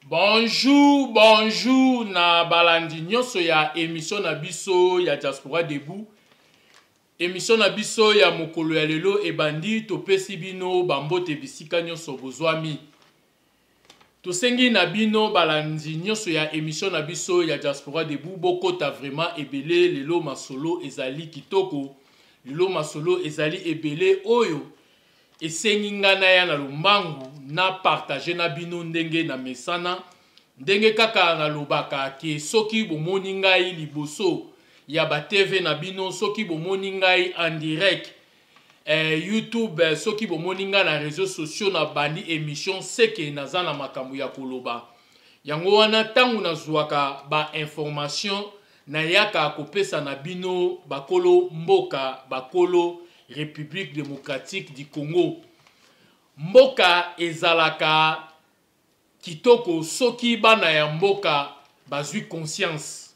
Bonjour, bonjour na balandi nyonso ya émission na biso ya Diaspora Debout. Émission na biso ya mokolo ya lelo ebandi, topesi bino bambote bisika nyonso bozwami. Tosengi na bino balandi nyonso ya émission na biso ya Diaspora Debout bokota vraiment ebele. Lelo masolo ezali kitoko, lelo masolo ezali ebele oyo esengi nga naya na lombangu na partage na bino ndenge na mesana, ndenge kaka nalobaka ke soki bomoni ngai liboso ya ba TV na bino, soki bomoni ngai en direct YouTube, soki bomoni ngai na réseaux sociaux na bandi émission, seke naza na makambo ya koloba. Yango wana ntango nazwaka ba information nayaka kopesa na bino bakolo mboka, bakolo République démocratique du Congo. Mboka ezalaka kitoko soki bana ya mboka bazwi conscience.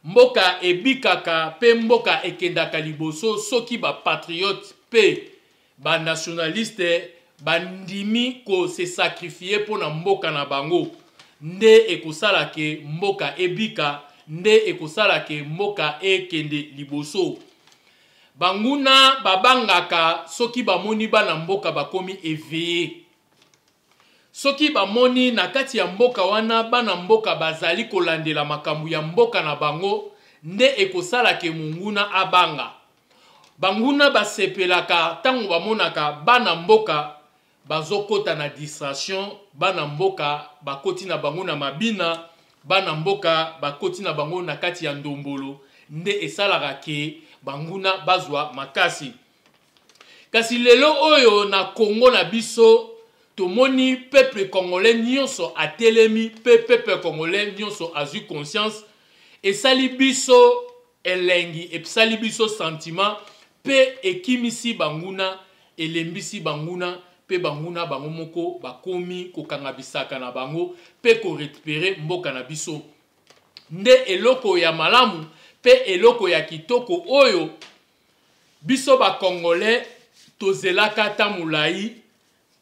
Mboka ebikaka pe mboka ekendaka liboso soki ba patriote pe ba nationaliste bandimi ko se sacrifier mpo na mboka na bango, nde ekosala ke mboka ebika, nde ekosala ke mboka ekende liboso. Banguna babangaka soki bamoni bana mboka bakomi éveillé. Soki bamoni na kati ya mboka wana bana mboka bazali kolandela makambo ya mboka na bango, nde ekosala ke monguna abanga. Banguna basepelaka ntango bamonaka bana mboka bazokota na distraction, bana mboka bakoti na bango na mabina, bana mboka bakoti na bango na kati ya ndombolo, nde esalaka ke banguna bazwa makasi. Kasi lelo oyo na Congo na biso tomoni peuple congolais nyonso atelemi pe peuple congolais nyonso azwi conscience, esali biso elengi, esali biso sentiment pe ekimisi banguna, elembisi banguna pe banguna bango moko bakomi kokanga bisaka na bango pe korécupérer mboka na biso. Nde eloko ya malamu pe eloko ya kitoko oyo biso ba congolais tozelaka ta molai,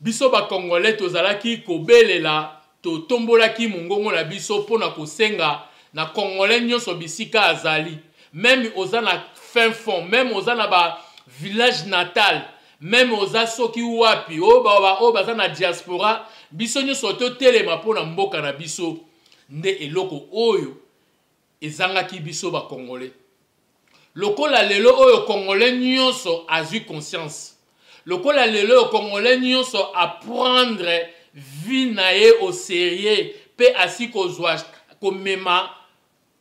biso ba congolais tozalaki kobelela, totombolaki mongongo na biso mpona kosenga na congolais nyonso bisika azali, meme oza na fin fond, meme oza na ba village natal, meme oza soki wapi, oyo baza na diaspora, biso nyonso totelema mpona mboka na biso. Nde eloko oyo ezangaki biso ba congolais. Lokola lelo oyo congolais nyonso azwi conscience, lokola lelo oyo congolais nyonso apprendre vie na ye au sérieux pe asi kozwa komema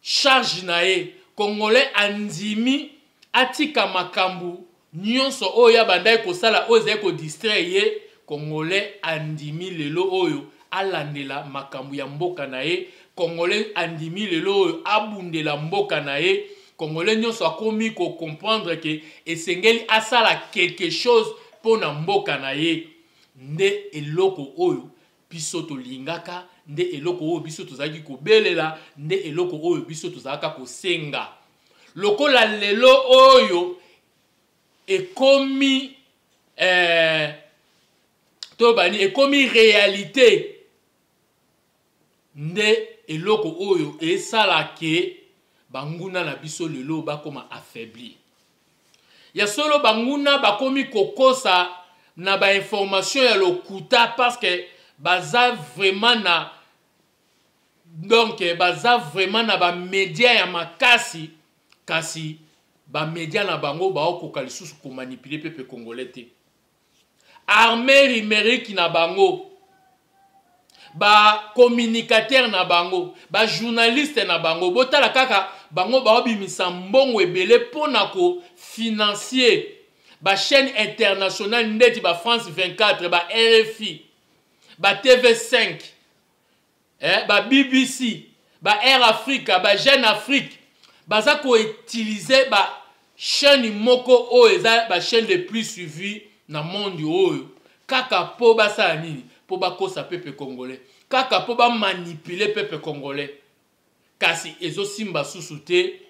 charge na ye, congolais andimi atika makambo nyonso oyo abandaki kosala oyo ezali kodistraire ye. Congolais andimi lelo oyo alandela makambo ya mboka na ye, congolais andimi lelo oyo abundela mboka na ye. Congolais nyonso akomi kocomprendre ke esengeli asala quelque chose mpona mboka na ye. Nde eloko oyo biso tolingaka, nde eloko oyo biso tozalaki kobelela, nde eloko oyo biso tozalaka kosenga. Lokola lelo oyo ekomi tobani ekomi réalité, nde eloko oyo esala ke banguna na biso lelo bakoma affaibli. Ya solo banguna bakomi kokosa na ba information ya lokuta parce que baza vraiment na, donc baza vraiment na ba média ya makasi, kasi ba média na bango baokoka lisusu komanipuler peuple congolais te. Armée numérique na bango, ba communicateur na bango, ba journaliste na bango, botala kaka bango baobimisa mbongo ebele mpona ko financer ba chaîne internationale ndeti ba France 24, ba RFI, ba TV5, ba BBC, ba Air Africa, ba Jeune Afrique. Baza ko utiliser ba chaîne moko oyo eza ba chaîne le plus suivi na monde oyo, kaka po basala nini? Po bakosa peuple congolais, kaka po ba manipuler peuple congolais. Kasi ezosimba susu te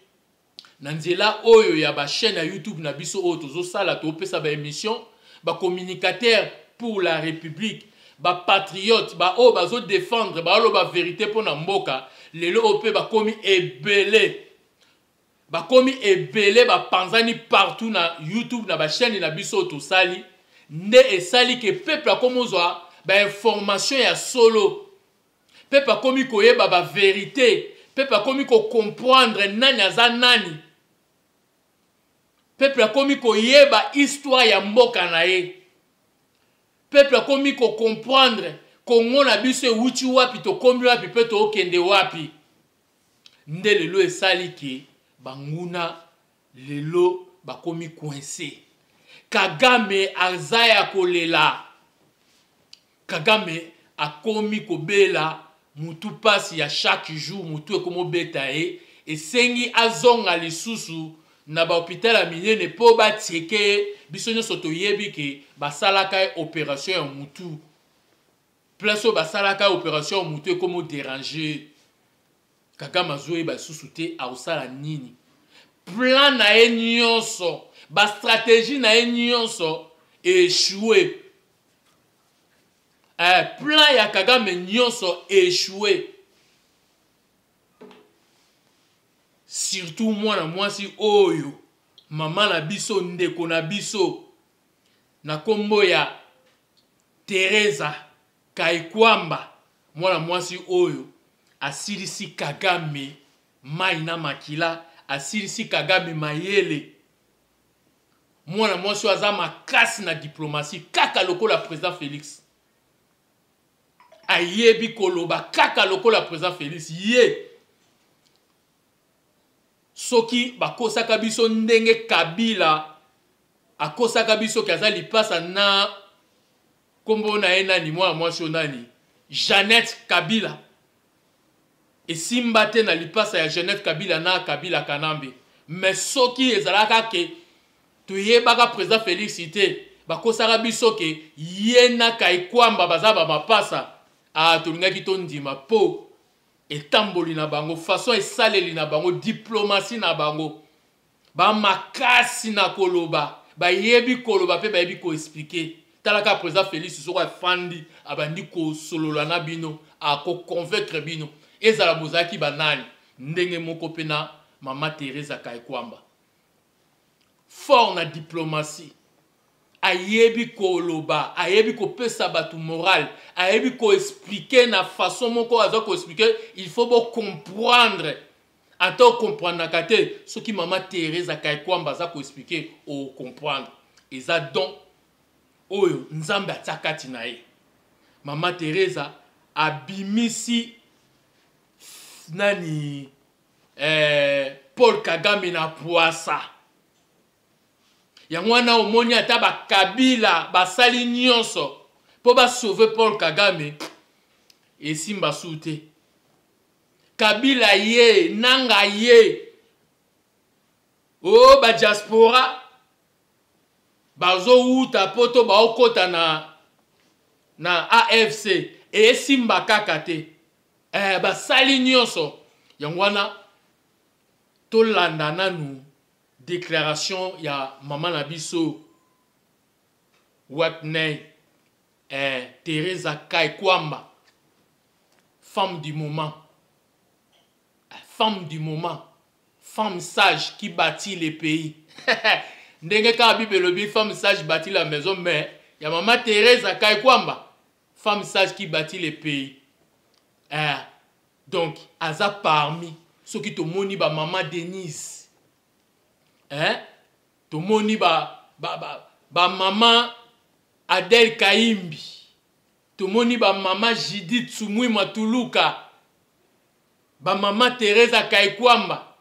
na nzela oyo ya ba chaîne ya YouTube na biso oyo tozosala, topesa ba émission, ba communicateur pour la République. Ba patriote, baoyo bazodefendre, baoloba vérité mpo na mboka, lelo oyo mpe bakomi ebele, bakomi ebele, bapanzani partout na YouTube, na bachaîne na biso oyo tosali. Nde esali ke peuple akomi ozwa bainformation ya solo, peuple akomi koyeba bavérité, peuple akomi kocomprendre nani aza nani, peuple akomi koyeba histoire ya mboka na ye, peuple akomi kocomprendre Kongo na biso ewuti wapi, tokomi wapi mpe tookende wapi. Nde lelo esali ke banguna lelo bakomi coincé. Kagame aza ya kolela. Kagame akomi kobela mutu mpasi ya chaque jour, mutu ekomi obeta ye, esengi azonga lisusu na bahôpital ya minene mpo batieke ye. Biso nyonso toyebi ke basalaka ye opération ya mutu. Place oyo basalaka ye opération ya mutu ekomi odéranger. Kagame azoyeba lisusu te akosala nini. Plan na ye nyonso, bastratégie na ye nyonso échoué. Plan ya Kagame nyonso échoué, surtout mwana mwasi oyo, mama na biso, ndeko na biso, na nkombo ya Teresa Kaikwamba. Mwana mwasi oyo asilisi Kagame mai na makila, asilisi Kagame mayele. Mwana mwasi oyo aza makasi na diplomatie kaka lokola président Félix, ayebi koloba kaka lokola président Félix. Ye soki bakosaka biso ndenge Kabila akosaka biso ke aza lipasa na nkombo na ye nani, mwana mwasi oyo nani, Jeannette Kabila, esimba te na lipasa ya Jeannette Kabila na Kabila Kanambe. Mais soki ezalaka ke toyebaka président Félix te, bakosaka biso ke ye na Kaikwamba baza bamapasa, ah, tolingaki tondima, mpo etamboli na bango, façon esaleli na bango, diplomatie na bango, bamakasi na koloba, bayebi koloba mpe bayebi koexpliquer. Talaka président Félix, soki afandi, abandi kosolola na bino, akoconvaincre bino, ezala bozalaki banani. Ndenge moko mpe na mama Teresa Kaikwamba, fort na diplomatie, ayebi koloba, ayebi kopesa bato morale, ayebi koexpliquer na façon moko aza koexpliquer, il faut bocomprendre. Ata okomprendaka te, soki mama Teresa Kaikwamba aza koexpliquer, ocomprendre. Eza don oyo Nzambe atia kati na ye. Mama Teresa abimisi nani, Paul Kagame na pwasa. Yango wana omoni ata bakabila basali nyonso mpo basauve Paul Kagame, esimba su te. Kabila ye nanga ye o oh, badiaspora bazowuta poto, baokota na AFC, esimba kaka te. Basali nyonso. Yango wana tolanda nanu déclaration ya mama na biso Watney, Teresa Kaikwamba, femme du moment, femme du moment, femme sage qui bâtit le pays. Ndenge kaka Bible elobi, femme sage bâtit la maison, mais ya mama Teresa Kaikwamba, femme sage qui bâtit le pays. Donc aza parmi, soki tomoni bamama Denise, eh? Tomoni bamama ba, ba, ba Adele Kaimbi, tomoni bamama Judith Sumwi Matuluka, bamama Teresa Kaikwamba,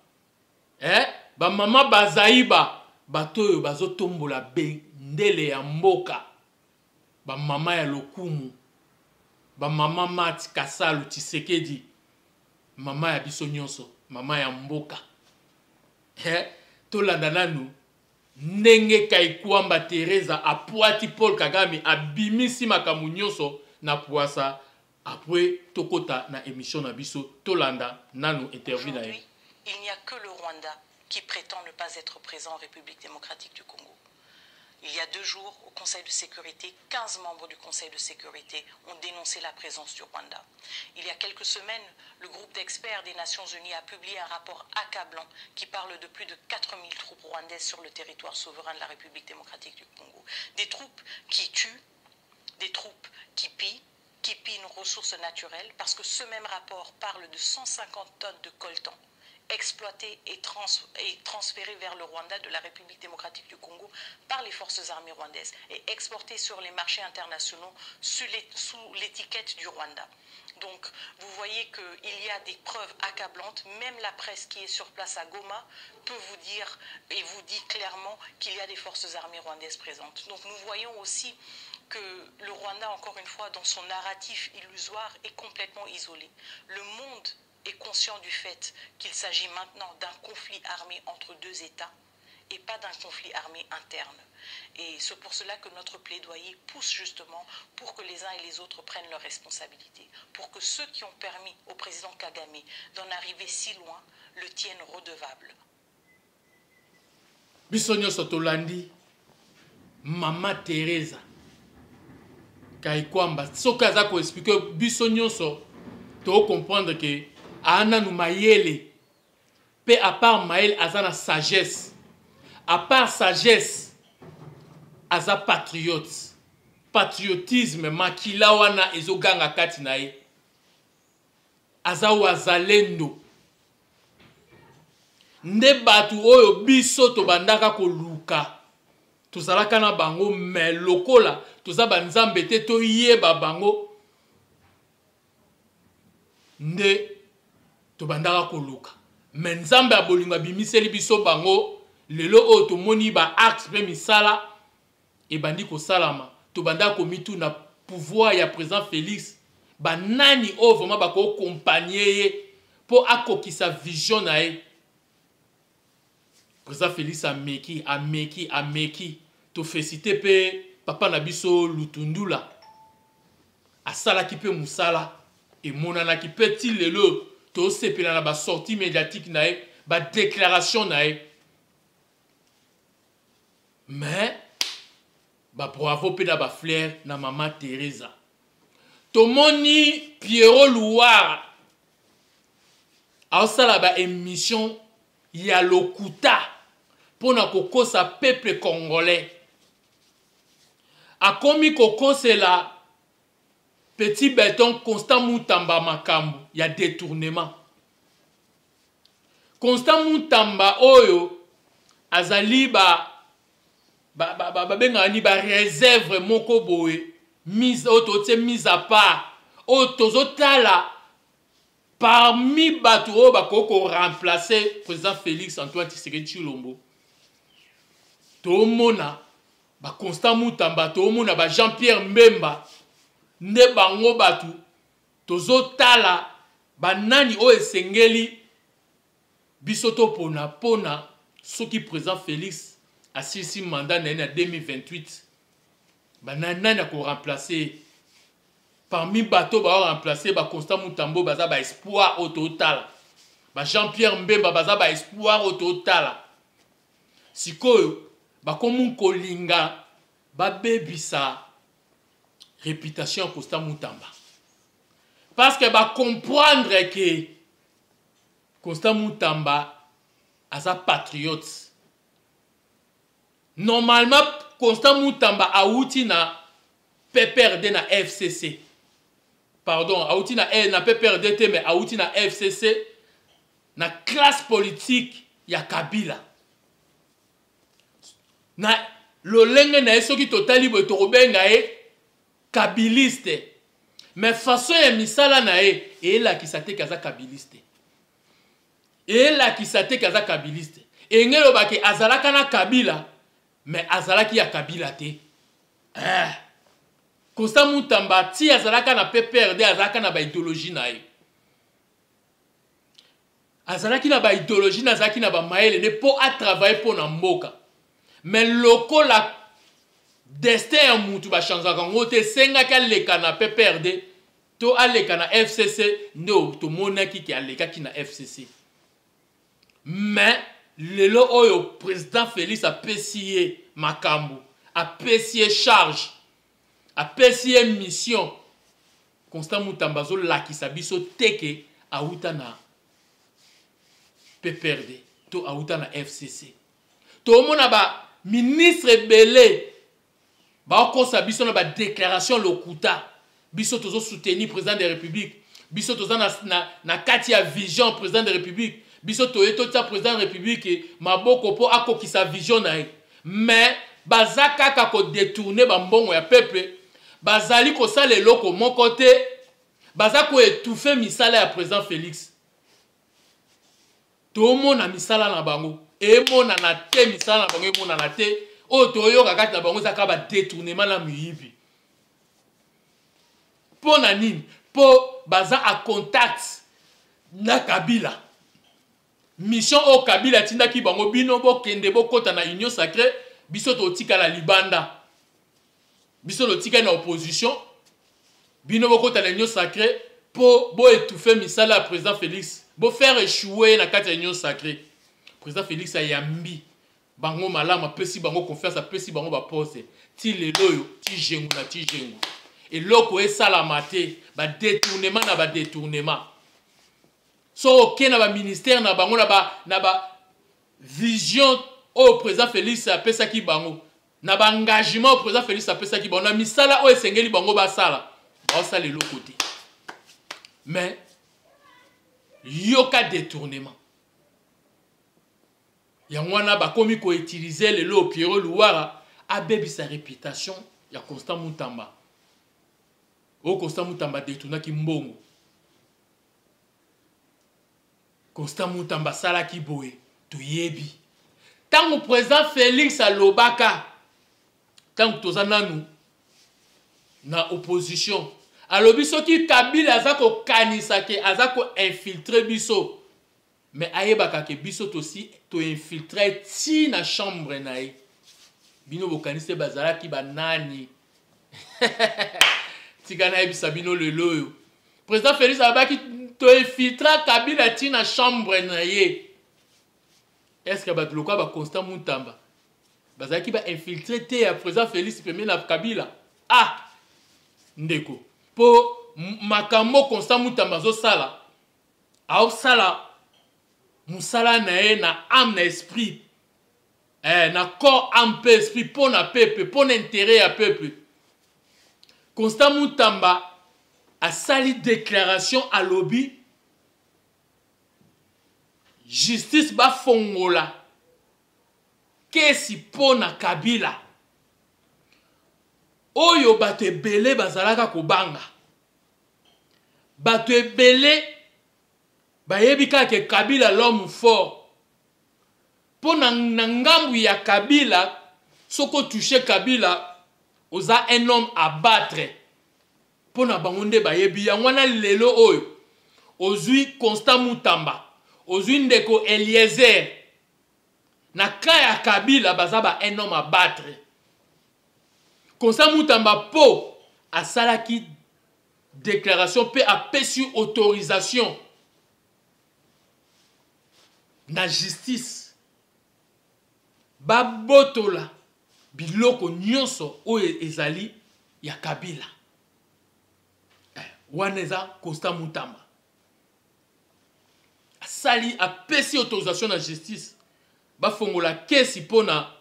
eh? Bamama Bazaiba, bato oyo bazotombola bendele ya mboka, bamama ya lokumu, bamama Mat Kasalu Tshisekedi, mama ya biso nyonso, mama ya mboka. Eh, tolanda nanu ndenge Kaikwamba Teresa apwati Paul Kagame, abimisi makambo nyonso na pwasa. Après tokota na émission na biso. Tolanda nanu interview na ye. Il n'y a que le Rwanda qui prétend ne pas être présent en République démocratique du Congo. Il y a deux jours, au Conseil de sécurité, 15 membres du Conseil de sécurité ont dénoncé la présence du Rwanda. Il y a quelques semaines, le groupe d'experts des Nations Unies a publié un rapport accablant qui parle de plus de 4000 troupes rwandaises sur le territoire souverain de la République démocratique du Congo. Des troupes qui tuent, des troupes qui pillent, qui pillent nos ressources naturelles, parce que ce même rapport parle de 150 tonnes de coltan exploitées et, trans et transférées vers le Rwanda de la République démocratique du Congo par les forces armées rwandaises et exportées sur les marchés internationaux sous l'étiquette du Rwanda. Donc, vous voyez qu'il y a des preuves accablantes. Même la presse qui est sur place à Goma peut vous dire et vous dit clairement qu'il y a des forces armées rwandaises présentes. Donc, nous voyons aussi que le Rwanda, encore une fois, dans son narratif illusoire, est complètement isolé. Le monde est conscient du fait qu'il s'agit maintenant d'un conflit armé entre deux États et pas d'un conflit armé interne. Et c'est pour cela que notre plaidoyer pousse justement pour que les uns et les autres prennent leurs responsabilités, pour que ceux qui ont permis au président Kagame d'en arriver si loin le tiennent redevable. Biso nyonso tolandi mama Teresa Kaikwamba soki aza koexplike biso nyonso tocomprendre ke aa nanu mayele mpe à part mayele aza na sagesse, à part sagesse aza patriote. Patriotisme makila wana ezoganga kati na ye, aza wazalendo. Nde bato oyo biso tobandaka koluka, tozalaka na bango, me lokola toza banzambe te toyeba bango, nde tobandaka koluka. Me Nzambe ya bolingo abimiseli biso bango. Lelo oyo tomoni ba acte mpe misala ebandi kosalama. Tobandaka komituna pouvoir ya président Félix, banani oyo vraiment bakoaccompagner ye mpo akokisa vision na ye. Président Félix ameki, ameki, ameki. Toféliciter mpe papa na biso Lutundula, asalaki mpe mosala emonanaki mpe ti lelo tosepela na basortie médiatique na ye, badéclaration na ye. Mais babravo mpe na bafleur na mama Teresa. Tomoni Pierrot Luwara aosala baémission ya lokuta mpo na kokosa peuple congolais. Akomi kokosela petit béton Constant Mutamba makambo ya détournement. Constant Mutamba oyo azali ba babengaka ni baréserve moko boye mise oyo totie mise à part, oyo tozotala parmi bato oyo bakoki koremplacer président Félix Antoine Tshisekedi Tshilombo. Tomona baconstant Mutamba, tomona ba Jean Pierre Mbemba, nde bango bato tozotala banani oyo esengeli biso topona mpona soki président Félix asilisi mandat na ye na 2028, banani nani akoremplacer. Parmi bato baoremplacer, baconstant Mutamba baza baespoir oyo totala, ba Jean Pierre Mbemba baza baespoir oyo totala. Sikoyo bakomi kolinga babebisa réputation ya Constant Mutamba parce que bacomprendre ke Constant Mutamba aza patriote. Normalement Constant Mutamba awuti na PPRD, na FCC, pardon, awuti na PPRD te, mais awuti na FCC, na classe politique ya Kabila. Na lolenge na ye, soki totali boye, tokobenga ye kabiliste, mais façon ya misala na ye eyelakisa te ke aza kabiliste, eyelakisa te ke aza kabiliste. Enge elobaki azalaka na Kabila, mais azalaki ya Kabila te, eh. Constant Mutamba ti azalaka na PPRD, azalaka na baidéologie na ye, azalaki na baidéologie na, azalaki na bamayele ne mpo atravailler mpo na mboka. Mais lokola destin ya mutu bachangeaka yango te, esengaki aleka na PPRD to aleka na FCC, nde tomonaki ke alekaki na FCC. Mais lelo oyo président Félix apesi ye makambo. Apesi ye charge, apesi ye mission. Constant Mutamba azolakisa biso te ke awuta na PPRD to awuta na FCC. Tomona ba ministre ebele bakosa biso na ba déclaration lokuta. Biso tozo soutenir président de la République. Biso toza na kati ya vision président de la République. Biso toye totia président de la République maboko po akokisa vision na ye. Mais baza kaka ko détourner ba mbongo ya peuple, bazali kosala eloko moko te, baza ko étouffer misala ya président Félix. Tomona misala na bango emonana te, misala na bango emonana te. Oyo toyoka kati na bango eza kaka ba détournement na miyibi. Mpo na nini? Mpo baza a contact na Kabila. Mission oyo Kabila atindaki bango, bino bokende bokota na Union Sacrée, biso totikala libanda. Biso totikali na opposition, bino bokota na Union Sacrée po bo étouffer misala ya président Félix, bo faire échouer na kati ya Union Sacrée. Président Félix ayambi bango malamu, apesi bango confiance, apesi bango ba poste. Ti lelo oyo, ti jengu na ti jengu. Eloko esalama te, ba détournement na ba détournement. So oke na ba ministère na bango, na ba vision oyo président Félix apesaki bango, na ba engagement oyo président Félix apesaki bango, na misala oyo esengeli bango basala, baosala eloko te. Mais yoka détournement. Yango wana bakomi koutiliser lelo Pierrot Luwara abebisa réputation ya Constant Mutamba. Oyo Constant Mutamba détournaki mbongo. Constant Mutamba asalaki boye, toyebi. Tango président Félix alobaka, tango toza nanu na opposition, alobi soki Kabila aza kokanisa ke aza ko-infiltrer biso, mais ayebaka ke biso tosi to-infiltrer ti na chambre na ye. Bino bokanisi bazalaki ba nani? Tika nayebisa bino lelo oyo. Président Félix alobaki to-infiltrer Kabila ti na chambre na ye. Est-ce que bato lokola ba Constant Mutamba bazalaki ba infiltrer te ya président Félix pembeni na Kabila? Ah, ndeko, po makambo Constant Mutamba azosala, aosala mosala na ye na âme na esprit, na corps âme pe esprit, po na peuple, po na intérêt ya peuple. Constant Mutamba asali déclaration, alobi justice bafongola kesi po na Kabila oyo bato ebele bazalaka kobanga. Bato ebele bayebi kaka ke Kabila l'homme fort. Po na ngambu ya Kabila, soko touche Kabila, oza un homme à battre. Po na bango nde bayebi yango wana lelo oyo ozwi Constant Mutamba, ozwi ndeko Eliezer. Na cas ya Kabila baza ba un homme à battre. Constant Mutamba po asalaki déclaration pe apesi autorisation na justice babotola biloko nyonso oyo ezali ya Kabila. Wana eza Constant Mutamba. Asali apesi autorisation na justice bafongola kesi mpona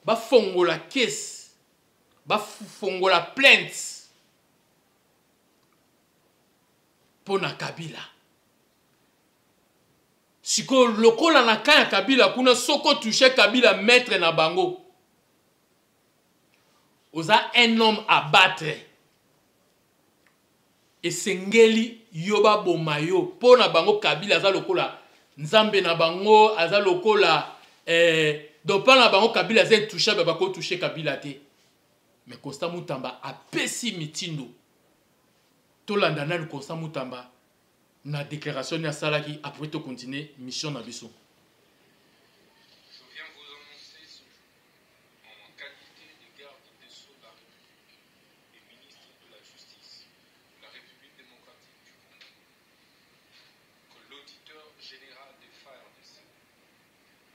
bafongola kesi, bafongola plainte mpona Kabila. Sikoyo lokola na camp ya Kabila kuna, soko touche Kabila maître na bango, oza un homme à battre. Esengeli yo baboma yo mpo na bango. Kabila aza lokola nzambe na bango, aza lokola donc mpo na bango Kabila aza intouchable, bako touche Kabila te. Mais Constant Mutamba apesi mitindo. Tolanda nanu Constant Mutamba na déclaration ni asalaki, après to continuer mission na biso. Je viens vous annoncer ce jour, en ma qualité de garde des Sceaux de la République et ministre de la Justice de la République démocratique du Congo, que l'auditeur général des FARDC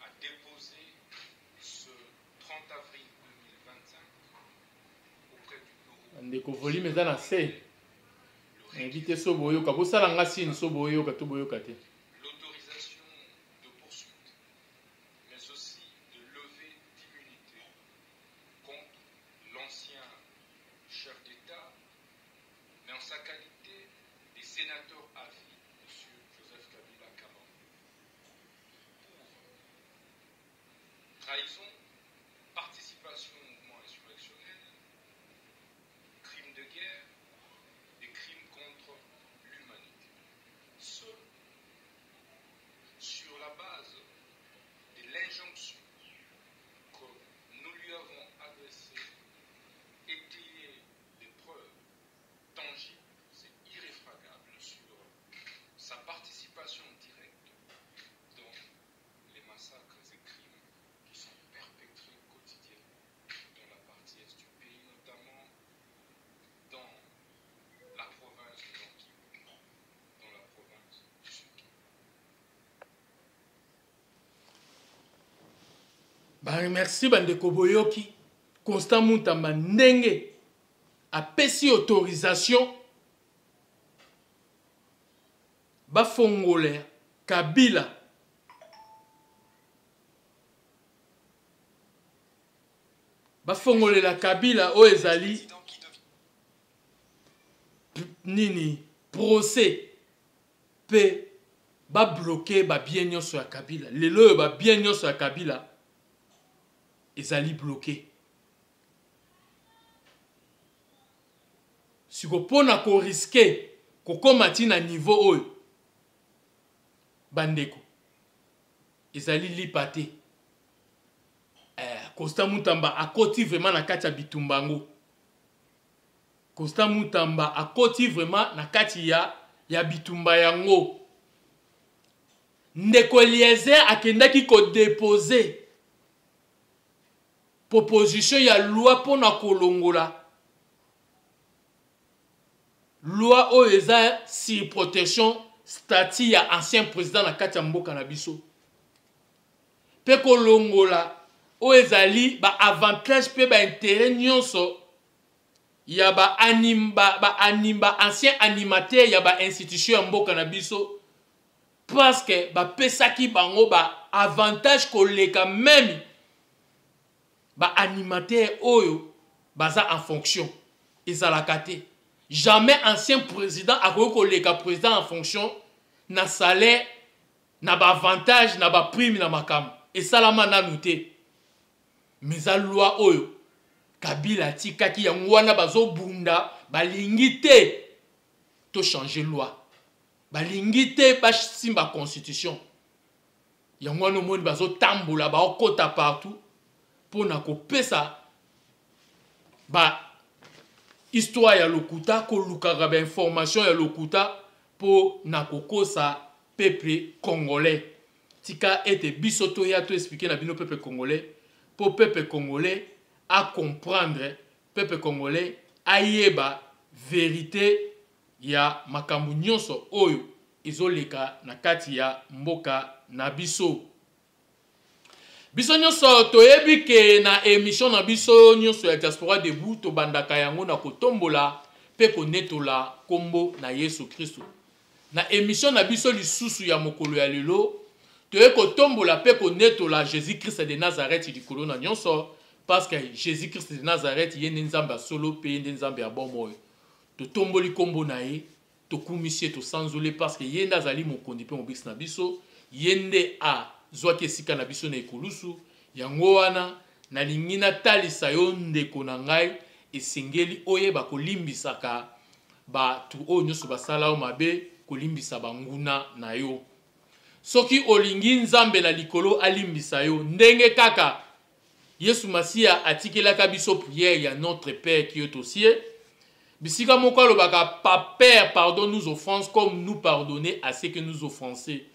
a Ndeko, volume eza na se, nayebi te so boyoka. Bosala nga signe so boyoka to boyoka te. L'autorisation de poursuite, mais aussi de levée d'immunité contre l'ancien chef d'État, mais en sa qualité de sénateur à vie, M. Joseph Kabila Kabange. Pour trahison, participation au mouvement insurrectionnel, crimes de guerre et crimes contre l'humanité. Ce, sur la base de l'injonction que nous lui avons adressée, étayée des preuves tangibles et irréfragables sur sa participation directe dans les massacres et crimes qui sont perpétrés quotidiennement dans la partie est du pays, notamment dans la province du Nord Kivu, dans la province du Sud Kivu. Baremercie bandeko, boyoki Constant Mutamba ndenge apesi autorisation bafongola Kabila bafongolela Kabila oyo ezali nini, procès, mpe babloquer babiens nyonso ya Kabila. Lelo oyo babiens nyonso ya Kabila ezali bloqué. Siko mpo na korisquer kokóma ti na niveau oyo, bandeko, ezali lipa te. Constant Mutamba akoti vraiment na kati ya bitumba yango. Constant Mutamba akoti vraiment na kati ya bitumba yango. Ndeko Eliezer akendaki kodéposer proposition ya loi mpona kolongola loi oyo eza sur protection statut ya ancien président na kati ya mboka na biso, mpe kolongola oyo ezali baavantage mpe baintérêt nyonso ya ba-ancien ba, ba, ba animateur ya bainstitution ya mboka na biso, parce que bapesaki bango baavantage koleka même baanimateur oyo baza en fonction. Ezalaka te, jamais ancien président akoki koleka président en fonction na salaire, na baavantage, na baprime, na makambo esalama nanu te. Mais eza loi oyo Kabila atikaki yango wana. Bazobunda, balingi te tochange loi, balingi te basimba constitution. Yango wana omoni bazotambola, baokɔta partout mpona kopesa ba histoire ya lokuta, kolukaka bainformation ya lokuta mpo na kokosa peuple congolais. Tika ete biso toya toexpliquer na bino, peuple congolais, mpo peuple congolais acomprendre, peuple congolais ayeba vérité ya makambo nyonso oyo ezoleka na kati ya mboka na biso. Biso nyonso toyebi ke na émission na biso nyonso ya Diaspora Debout, tobandaka yango na kotombola mpe konetola nkombo na Yesu Kristo. Na émission na biso lisusu ya mokolo ya lelo, toye kotombola mpe konetola Jésus Christ de Nazareth likolo na nyonso, parce que Jésus Christ de Nazareth, ye nde Nzambe ya solo mpe ye nde Nzambe ya bomoi. Totomboli nkombo na ye, tokumisi ye, tosanzoli, parce que ye nde azali mokonzi mpe mobikisi na biso. Ye nde azwaki esika na biso na ekulusu. Yango wana nalingi natalisa yo, ndeko na ngai, esengeli oyeba kolimbisaka bato oyo nyonso basala yo mabe, kolimbisa banguna na yo, soki olingi Nzambe na likolo alimbisa yo, ndenge kaka Yesu Masiya atikelaka biso prière ya Notre Père qui est aux cieux, bisika moko alobaka: "Pa Père, pardonne nous offenses comme nous pardonner à ceux que nous offenser."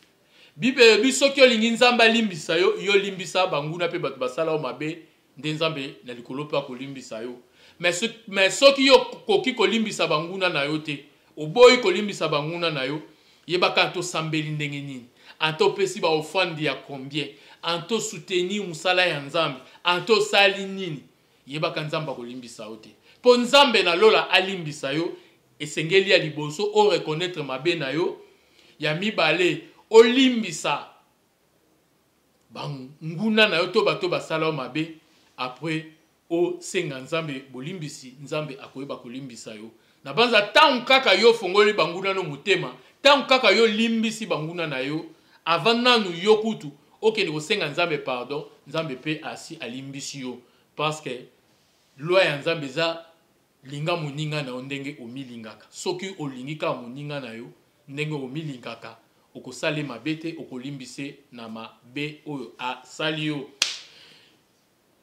Bible elobi, soki olingi Nzambe alimbisa yo, yo limbisa banguna mpe bato basala yo mabe, nde Nzambe na likolo mpe akolimbisa yo. Mais soki yo koki kolimbisa banguna na yo te, oboyi kolimbisa banguna na yo, yebaka ata osambeli ndenge nini, ata opesi baoffrande ya combien, ata osoutenir mosala ya Nzambe, ata osali nini, Yebaka Nzambe akolimbisa yo te. Mpo Nzambe na lola alimbisa yo, esengeli ya liboso o reconnaître mabe na yo, ya mibale olimbisa banguna na yo to bato basala yo mabe, après osenga Nzambe bolimbisi, Nzambe akoyeba kolimbisa yo. Nabanza ntango kaka yo ofongoli banguna no motema, ntango kaka yo olimbisi banguna na yo, avant nanu yo kutu okende kosenga Nzambe pardon, Nzambe mpe asi alimbisi yo. Parce que loi ya Nzambe eza linga moninga na yo ndenge omilingaka. Soki olingi kaka moninga na yo ndenge omilingaka, okosala ye mabe te, okolimbise na mabe oyo asali yo.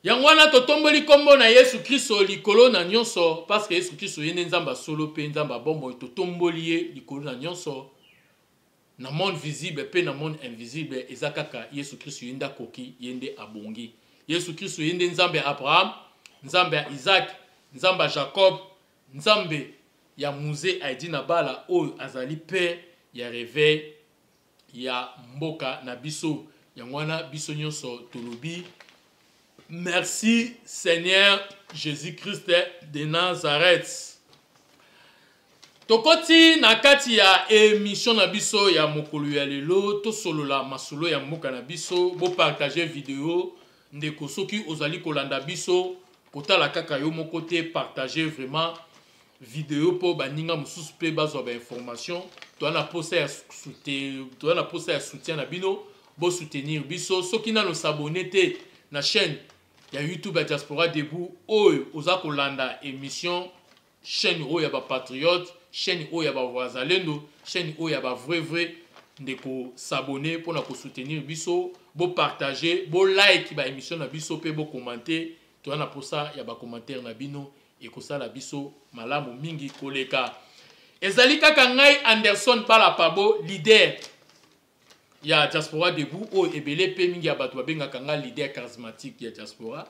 Yango wana totomboli nkombo na Yesu Kristo likolo na nyonso, parce que Yesu Kristo ye nde Nzambe ya solo mpe Nzambe ya bomoi. Totomboli ye likolo na nyonso, na monde visible mpe na monde invisible. Eza kaka Yesu Kristo ye nde akoki, ye nde abongi. Yesu Kristo ye nde Nzambe ya Abraham, Nzambe ya Isaac, Nzambe ya Jacob, Nzambe ya Mzee Aidini Abala oyo azali père ya reveil ya mboka na biso. Yango wana biso nyonso tolobi merci Seigneur Jésus-Christ de Nazareth. Tokoti na kati ya émission na biso ya mokolo ya lelo, tosolola masolo ya mboka na biso. Bopartage video ndeko, soki ozali kolanda biso, kotala kaka yo moko te, partage vraiment video mpo baninga mosusu mpe bazwa bainformation. Toza na posa ya soutien, toza na posa ya soutien na bino, bosoutenir biso. Soki nano s'abonner te na chaîne ya YouTube ya Diaspora Debout oyo oza kolanda émission, chaîne oyo ya bapatriote, chaîne oyo ya bawazalendo, chaîne oyo ya bavrai vrai ndeko, s'abonner mpona kosoutenir biso. Bopartage, bolike baémission na biso mpe bokommente. Toza na posa ya bacommentaire na bino, ekosala biso malamu mingi koleka. Ezali kaka ngai Anderson Balapabo, leader ya Diaspora Debout, oyo ebele mpe mingi ya bato babengaka nga leader charismatique ya diaspora.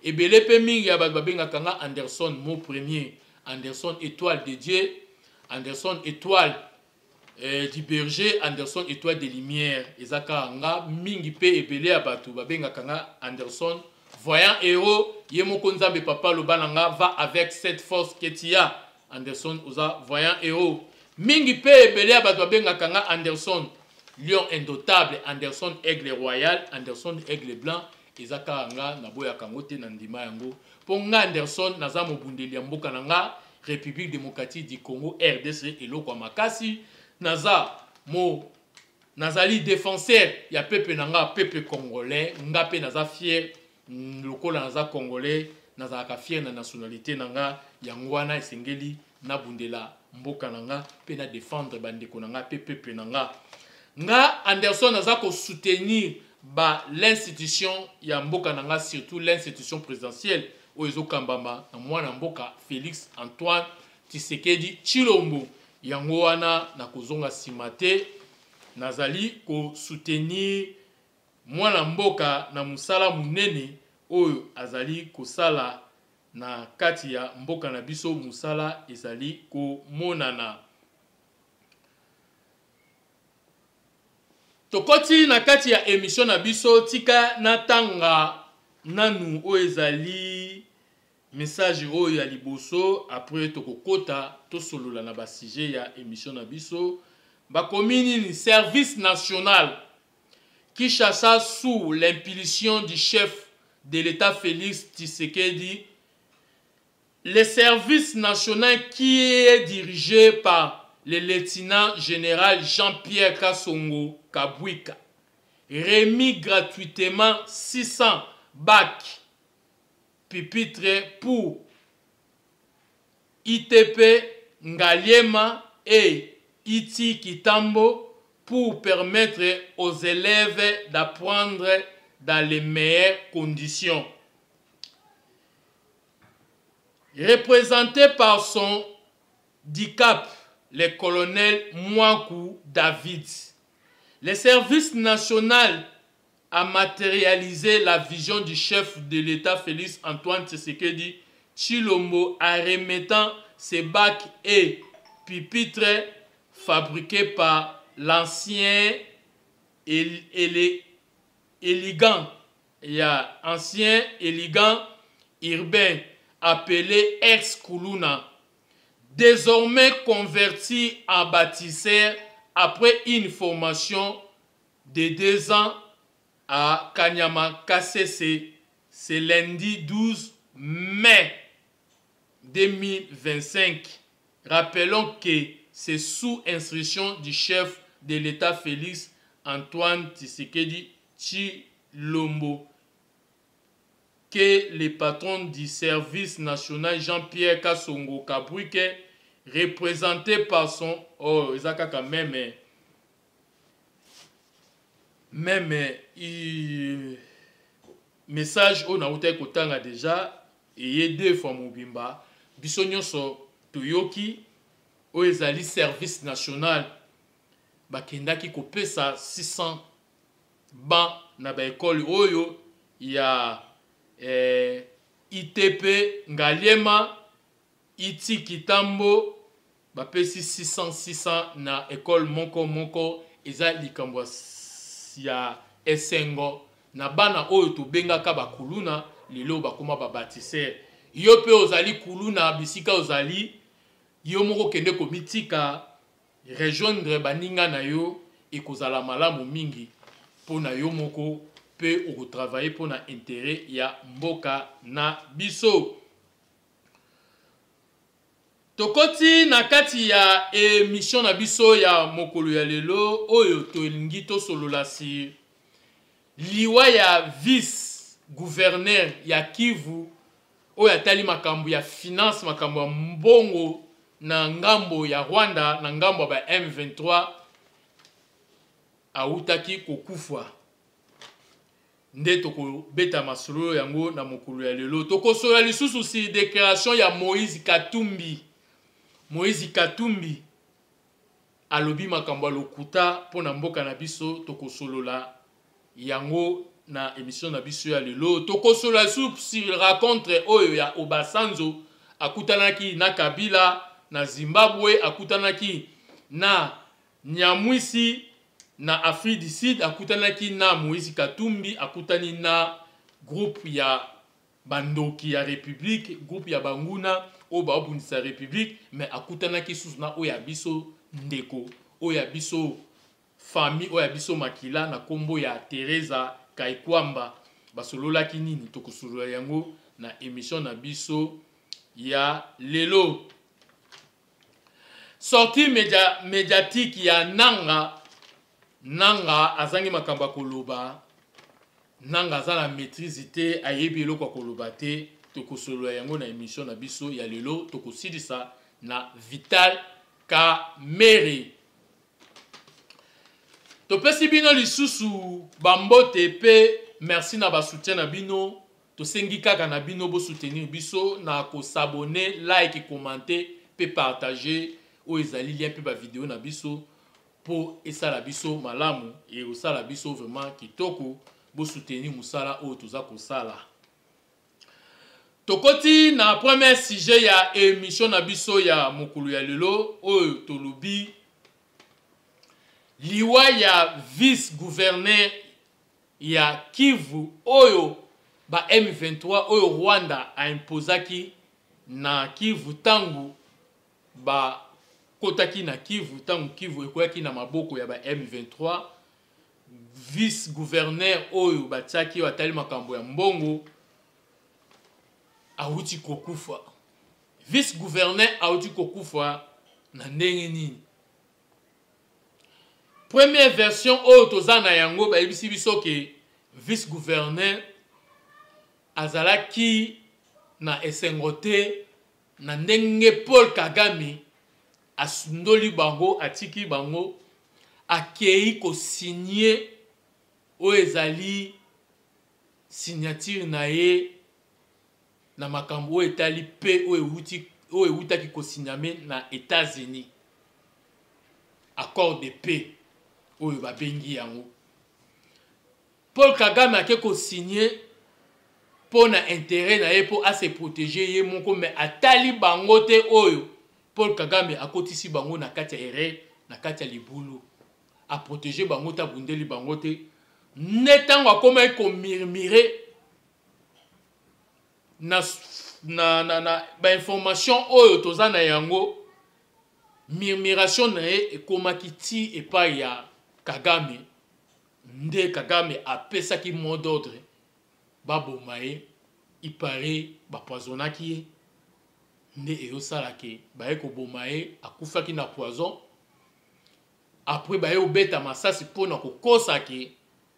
Ebele mpe mingi ya bato babengaka nga Anderson mot premier, Anderson étoile de Dieu, Anderson étoile du berger, Anderson étoile de lumière. Eza kaka nga. Mingi mpe ebele ya bato babengaka nga Anderson voyant héros. Ye moko Nzambe papa aloba na nga: "Va avec cette force que tu as, Anderson, oza voyant héros." Mingi mpe ebele ya bato babengaka nga Anderson lion indomptable, Anderson aigle royal, Anderson aigle blanc. Eza kaka nga, naboyaka yango te, na ndima yango, mpo nga Anderson naza mobundeli ya mboka na nga, République démocratique du Congo, RDC. Eloko ya makasi, naza mo nazali défenseur ya peuple na nga, peuple congolais. Nga mpe naza fier lokola naza congolais, nazalaka fier na nationalité na nga. Yango wana esengeli nabundela mboka na nga mpe na défendre bandeko na nga mpe peuple na nga. Nga Anderson naza kosoutenir ba l'institution ya mboka na nga, surtout l'institution présidentielle oyo ezokambama na mwana mboka Félix Antoine Tshisekedi Tshilombo. Yango wana nakozonga nsima te, nazali kosoutenir mwana mboka na mosala monene oyo azali kosala na kati ya mboka na biso. Mosala ezali komonana. Tokoti na kati ya émission na biso. Tika natanga nanu oyo ezali message oyo ya liboso, après tokokota tosolola na basujet ya émission na biso. Bakomi nini? Service national Kinshasa, sous l'impulsion du chef de l'État Félix Tshisekedi, le service national qui est dirigé par le lieutenant général Jean-Pierre Kassongo Kabwika remis gratuitement 600 bacs pupitres pour ITP Ngaliema et Iti Kitambo pour permettre aux élèves d'apprendre dans les meilleures conditions. Représenté par son DICAP, le colonel Mwaku David, le service national a matérialisé la vision du chef de l'État Félix Antoine Tshisekedi Tshilombo en remettant ses bacs et pupitres fabriqués par l'ancien élégant, il y a ancien élégant. Urbain, appelé ex-Kuluna, désormais converti en bâtisseur après une formation de 2 ans à Kanyama Kasese, ce lundi 12 mai 2025. Rappelons que c'est sous instruction du chef de l'État Félix Antoine Tshisekedi Tshilombo que le patron du service national Jean-Pierre Kasongo Kabwik, représenté par son... Oh, eza kaka même message oyo nautaki kotanga déjà, eye deux fois mobimba. Biso nyonso toyoki oyo ezali service national, bakendaki kopesa 600 banc na baekole oyo ya ITP Ngaliema, iti Kitambo. Bapesi 600 600 na ekole moko moko. Eza likambo ya esengo na bana oyo tobengaka bakuluna, lelo bakóma babâtisseur. Yo mpe ozali kuluna, bisika ozali, yo moko kende komitika, rejoindre baninga na yo, ekozala malamu mingi mpo na yo moko mpe okotravailler mpo na intérêt ya mboka na biso. Tokoti na kati ya émission na biso ya mokolo ya lelo oyo. Tolingi tosolola si liwa ya vice gouverneur ya Kivu oyo atali makambo ya finance, makambo ya mbongo na ngambo ya Rwanda, na ngambo ya ba M23, awutaki kokufa. Nde tokobeta masolo yango na mokolo ya lelo. Tokosolola lisusu si déclaration ya Moïse Katumbi. Moïse Katumbi alobi makambo ya lokuta mpo na mboka na biso. Tokosolola yango na émission na biso ya lelo. Tokosolola lisusu sur rencontre oyo ya Obasanjo akutanaki na Kabila na Zimbabwe, akutanaki na Nyamwisi na Afrique du Sud, akutanaki na Moïse Katumbi, akutani na groupe ya bandoki ya république, groupe ya banguna oyo baobundisa république, mais akutanaki susu na oyo ya biso ndeko, oyo ya biso famille, oyo ya biso makila, na nkombo ya Teresa Kaikwamba. Basololaki nini? Tokosolola yango na émission na biso ya lelo. Sortie médiatique ya Nanga. Nanga azangi makambo ya koloba. Nanga aza na maîtrise te, ayebi eloko ya koloba te. Tokosolola yango na émission na biso ya lelo. Tokosilisa na Vital Kamerhe. Topesi bino lisusu bambote mpe merci na basoutien na bino. Tosengi kaka na bino bosoutenir biso na kos'abonner, like, commenter mpe partager oyo ezali lien mpe bavideo na biso, mpo esala biso malamu, ekosala biso vraiment kitoko. Bosoutenir mosala oyo toza kosala. Tokoti na premier sujet ya émission na biso ya mokolo ya lelo oyo. Tolobi liwa ya vice gouverneur ya Kivu oyo ba M23, oyo Rwanda aimposaki na Kivu ntango bakotaki na Kivu, ntango Kivu ekweyaki na maboko ya ba M23. Vice gouverneur oyo batiaki, oyo atali makambo ya mbongo, awuti kokufa. Vice gouverneur awuti kokufa na ndenge nini? Première version oyo toza na yango, bayebisi biso ke vice gouverneur azalaki na esengo te na ndenge Paul Kagame asundoli bango, atiki bango, akei kosigner oyo ezali signature na ye na makambo oyo etali mpe oyo ewutaki kosigname na États-Unis, accord de paix oyo babengi yango. Paul Kagame ake kosigner mpo na intérêt na ye, mpo ase protéger ye moko, mais atali bango te. Oyo Paul Kagame akotisi bango na kati ya erreur, na kati ya libulu, aprotéger bango te, abundeli bango te. Nde ntango akomaki komurmurer. na, na, na, na bainformation oyo toza na yango, murmuration na ye ekomaki ti epai ya Kagame, nde Kagame apesaki mot d'ordre baboma ye. Il paraît bapoisonnaki ye, nde eyosala ke baye koboma ye, akufaki na poison. Après baye kobeta masasi mpo na kokosa ke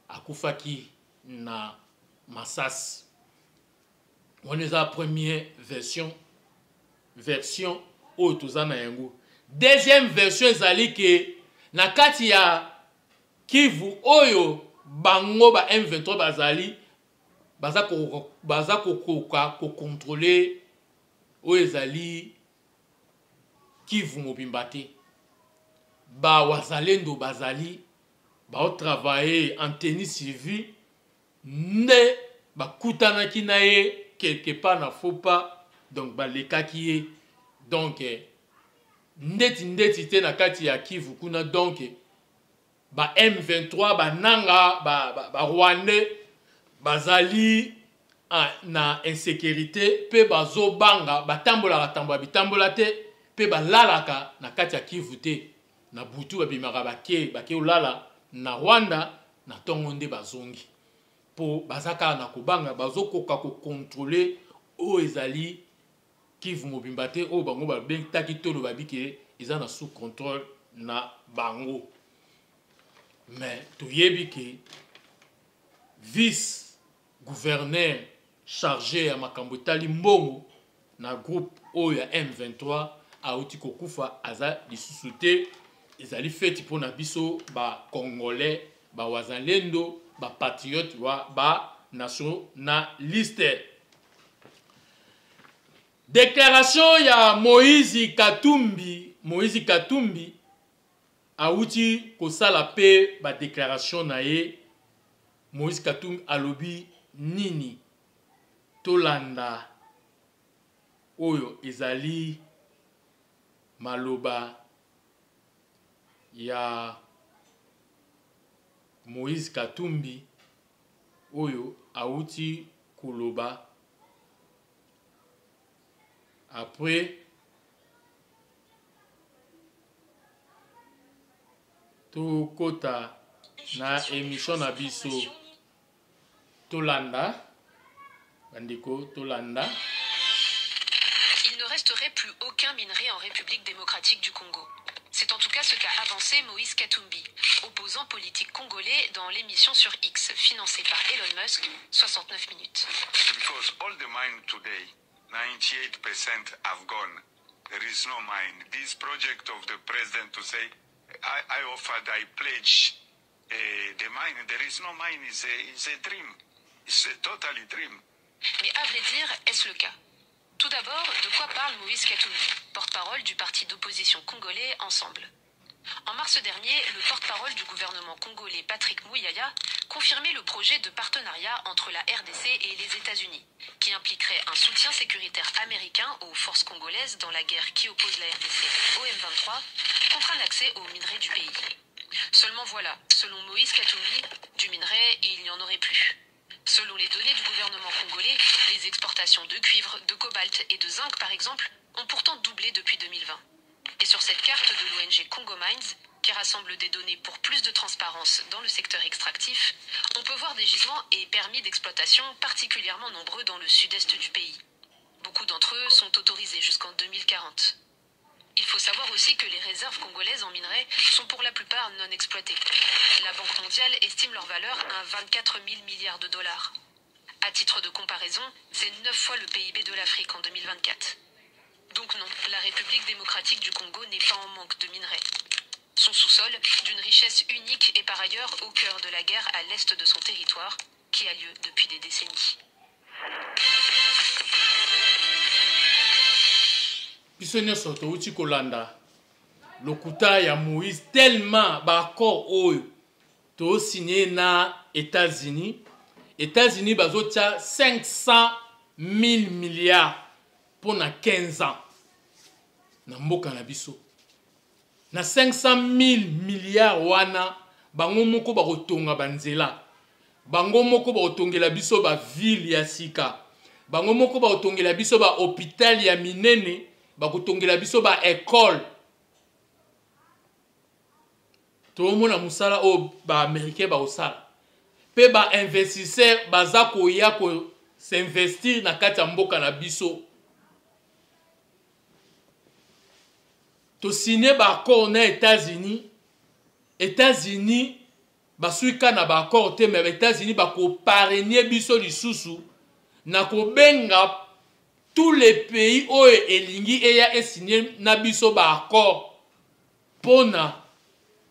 akufaki na masasi. Wana eza première version oyo toza na yango. Deuxième version ezali ke na kati ya Kivu oyo bango ba M23 bazali baza kokoka kokontrole oyo ezali Kivu mobimba te. Ba wazalendo bazali baotravaille en tenue civile, nde bakutanaki na ye quelque part na faux pas, donc balekaki ye, donc ndeti ndeti te na kati ya Kivu kuna. Donc ba M23, bananga ba, ba, ba Rwandais bazali na insécurité mpe bazobanga, batambolaka tambola bitambola te mpe balalaka na kati ya Kivu te. Na butu babimaka, bake olala na Rwanda, na ntongo nde bazongi, mpo baza kaka na kobanga, bazokoka kokontrole oyo ezali Kivu mobimba te, oyo bango babetaki tolo babike eza na sous contrôle na bango. Mais toyebi ke vice gouverneur chargé ya makambo etali mbongo na groupe oyo ya M23 auti kokufa, aza lisusu te. Ezali feti mpona biso bacongolais, bawazalendo, bapatriote wa banationaliste. Déclaration ya Moïse Katumbi. Moïse Katumbi awuti kosala mpe badéclaration na ye. Moïse Katumbi alobi nini? Tolanda oyo ezali maloba ya Moïse Katumbi oyo awuti koloba après tokota na émission na biso. Tolanda, bandeko, tolanda. Il ne resterait plus aucun minerai en République démocratique du Congo. C'est en tout cas ce qu'a avancé Moïse Katumbi, opposant politique congolais, dans l'émission sur X, financée par Elon Musk, 69 minutes. Because all the mine today, 98% have gone. There is no mine. This project of the president to say, I offered, I pledge the mine. There is no mine. It's a dream. It's a totally dream. Mais à vrai dire, est-ce le cas? Tout d'abord, de quoi parle Moïse Katumbi, porte-parole du parti d'opposition congolais Ensemble? En mars dernier, le porte-parole du gouvernement congolais Patrick Muyaya confirmait le projet de partenariat entre la RDC et les États-Unis, qui impliquerait un soutien sécuritaire américain aux forces congolaises dans la guerre qui oppose la RDC au M23 contre un accès aux minerais du pays. Seulement voilà, selon Moïse Katumbi, du minerai, il n'y en aurait plus. Selon les données du gouvernement congolais, les exportations de cuivre, de cobalt et de zinc, par exemple, ont pourtant doublé depuis 2020. Et sur cette carte de l'ONG Congo Mines, qui rassemble des données pour plus de transparence dans le secteur extractif, on peut voir des gisements et permis d'exploitation particulièrement nombreux dans le sud-est du pays. Beaucoup d'entre eux sont autorisés jusqu'en 2040. Il faut savoir aussi que les réserves congolaises en minerais sont pour la plupart non exploitées. La Banque mondiale estime leur valeur à 24 000 milliards de dollars. À titre de comparaison, c'est 9 fois le PIB de l'Afrique en 2024. Donc non, la République démocratique du Congo n'est pas en manque de minerais. Son sous-sol, d'une richesse unique, est par ailleurs au cœur de la guerre à l'est de son territoire, qui a lieu depuis des décennies. Biso nyonso touti kolanda lokuta ya Moïse, tellement baaccord oyo tosigne na États-Unis, États-Unis bazotia 500 000 milliards mpona 15 ans na mboka na biso. Na 500 000 milliards wana, bango moko bakotonga banzela, bango moko bakotongela biso baville ya sika. Bango moko bakotongela biso ba hôpital ya minene, bakotongela biso ba école. Toomona mosala oyo ba américain bakosala mpe ba investisseur baza koya ko s'investir na kati ya mboka na biso. Tosigne ba accord na États-Unis. États-Unis basuki kaka na ba accord te, mais ba États-Unis bakoparrainer biso lisusu na kobenga tous les pays oyo elingi eya esigne na biso ba accord mpona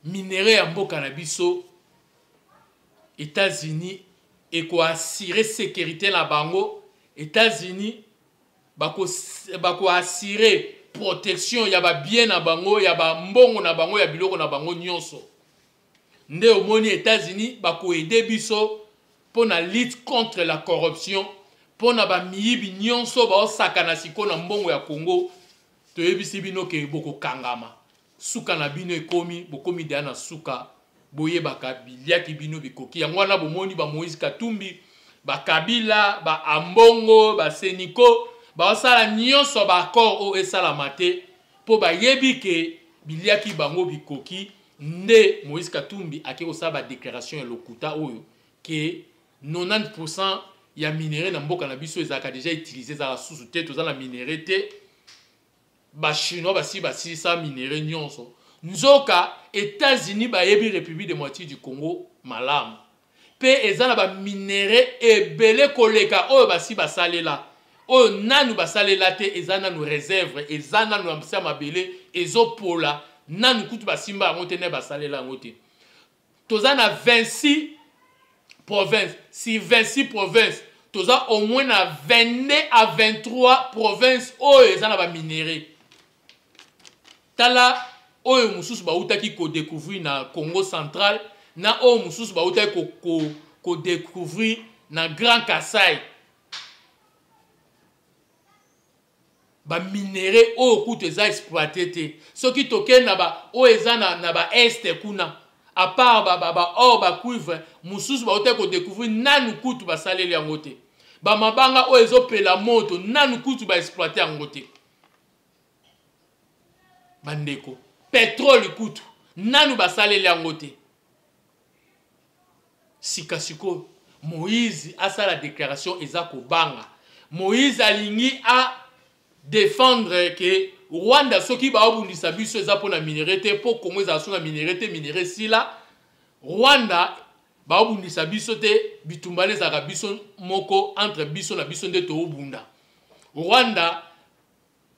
minerai ya mboka na biso. États-Unis ekoassure sécurité na bango. États-Unis bakoassure protection ya babien na bango, ya bambongo na bango, ya biloko na bango nyonso. Nde omoni États-Unis bakoede biso mpona lutte contre la corruption, mpona bamiyibi nyonso baosakana sikoyo na mbongo ya Congo. Toyebisi bino ke bokokangama, suka na bino ekomi, bokomi deya na suka. Boyebaka biliaki bino bikoki. Yango wana bomoni ba Moïse Katumbi, ba Kabila, ba Ambongo, ba Seniko baosala nyonso ba accord oyo esalama te, mpo bayebi ke biliaki bango bikoki. Nde Moïse Katumbi ake kosala ba déclaration ya lokuta oyo ke 90% ya minerai na mboka na biso ezalaka déjà utilisé, ezalaka susu te, toza na minerai te, ba chinois basi basilisa minerai nyonso. Nzoka États-Unis bayebi République démocratique du Congo malamu, mpe eza na baminerai ebele koleka oyo basi basalela. Oyo nanu basalela te eza nanu réserve, eza nanu na se ya mabele, ezopola nanu, kutu basimba yango te, nde basalela yango te. Toza na 26 province. Si 26 province, toza au moins na 22 à 23 province oyo eza na baminerai. Tala oyo mosusu bautaki kodécouvrir na Congo Central, na oyo mosusu bautaki kodécouvrir ko, ko na Grand Kasai, baminerai oyo kutu eza exploité te. Soki tokei na ba oyo eza na ba est kuna, à part ba ba, ba or, ba cuivre mosusu bautaki kodécouvrir, nanu kutu basaleli yango te. Bamabanga oyo ezopela moto, nanu kutu baexploite yango te. Bandeko, pétrole kutu nanu basaleli yango te. Sika sikoyo Moïse asala déclaration, eza kobanga. Moïse alingi a défendre ke Rwanda soki baobundisa biso eza mpona minerai te, mpo Congo ezala so na minerai te, minerai esila. Rwanda baobundisa biso te, bitumba wana ezalaka biso moko, entre biso na biso nde toobunda. Rwanda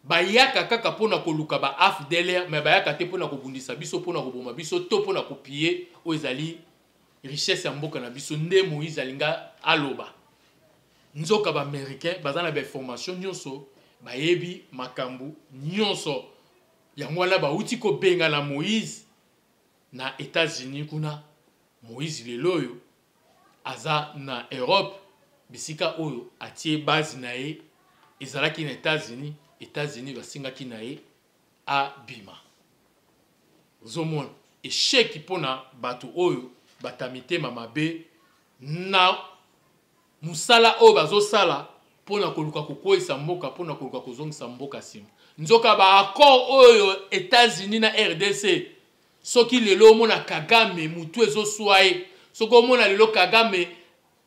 bayaka kaka mpona koluka ba AFDLR, mais bayaka te mpona kobundisa biso, mpona koboma biso to mpona kopiller oyo ezali richesse ya mboka na biso. Nde Moïse alinga aloba, nzoka baaméricain baza na bainformation nyonso, bayebi makambo nyonso. Yango wana bauti kobengana Moïse na États-Unis kuna. Moïse lelo oyo aza na Europe, bisika oyo atie base na ye ezalaki na États-Unis. États-Unis basengaki na ye abima. Ozomona échec mpona bato oyo bata mitema mabe na mosala oyo bazosala mpona koluka kokweyisa mboka, mpona koluka kozongisa mboka nsima. Nzoka baaccord oyo États-Unis na RDC, soki lelo omona Kagame mutu ezoswa ye, soki omona lelo Kagame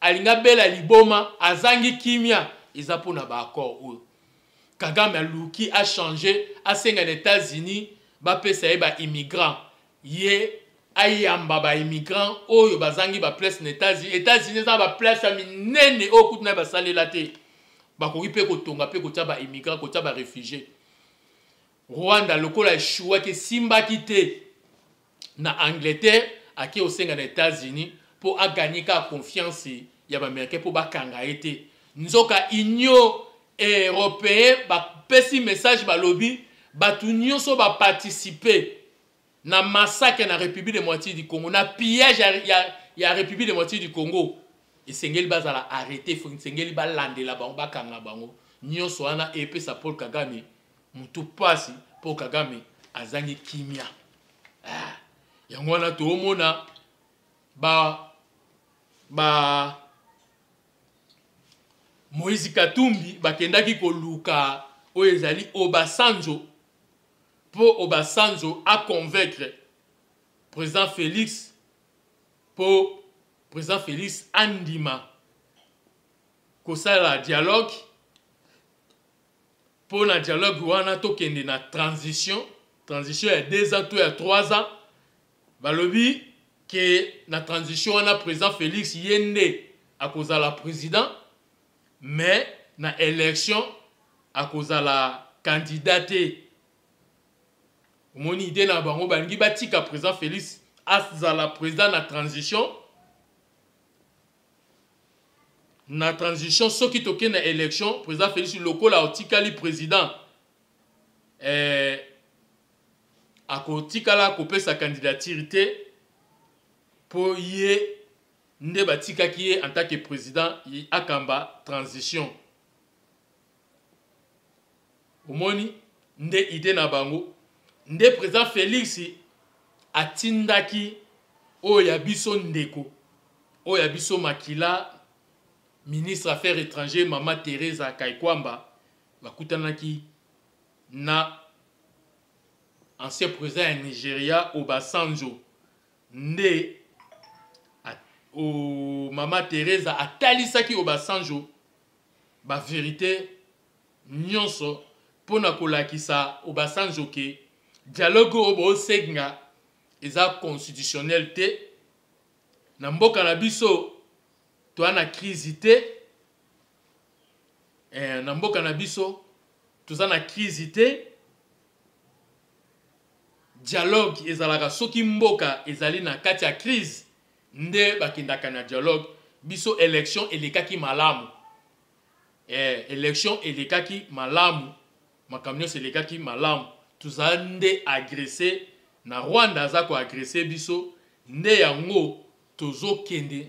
alingi abela liboma, azangi kimia, eza mpona baaccord oyo. Kagame aluki achange, asenga na États-Unis bapesa ye baimmigrant, ye ayamba baimmigrant oyo bazangi baplace na États-Unis. États-Unis eza na baplace ya minene oyo kutu na basalela te, bakoki mpe kotonga mpe kotia baimmigrant, kotia baréfugie. Rwanda lokola eshuwaki, esimbaki te na Angleterre, ake kosenga na États-Unis mpo aganye kaka confiance ya baaméricain mpo bakanga ye te. Nzoka Union européen bapesi message, balobi bato nyonso baparticipe na massacre na République démocratique du Congo, na pillage ya République démocratique du Congo, esengeli bazala arrêté, esengeli balandela bango, bakanga bango nyonso. Wana epesa Paul Kagame motu mpasi. Paul Kagame azangi kimia. Ah, yango wana toomona ba ba Moïse Katumbi bakendaki koluka oyo ezali Obasanjo mpo Obasanjo a convaincre président Félix mpo président Félix andima kosala dialogue mpo na dialogue wana tokende na transition transition ya 2 ans to ya 3 ans balobi ke na transition wana président Félix ye nde akozala président mais na élection akozala candidat te omoni idée na bango balingi batika président Félix azala président na transition na transition soki tokei na élection président Félix lokola otikali président eh, akotikala kopesa candidature te mpo ye nde batikaki ye en tant que président akamba transition omoni nde idée na bango nde président Félix atindaki oyo ya biso ndeko oyo ya biso makila ministre affaires étrangères mama Teresa Kaikwamba bakutanaki na ancien président ya Nigeria Obasanjo nde o, mama Teresa atalisaki Obasanjo ba verité nyonso mpo na kolakisa Obasanjo ke dialogue oyo bosenga eza constitutionnel te na mboka na biso toa na crise te eh, na mboka na biso toza na crise te dialogue ezalaka soki mboka ezali na kati ya crise nde bakendaka na dialogue biso élection elekaki malamu eh, élection elekaki malamu makambo nyonso elekaki malamu tozala nde agressé na Rwanda aza koagresse biso nde yango tozokende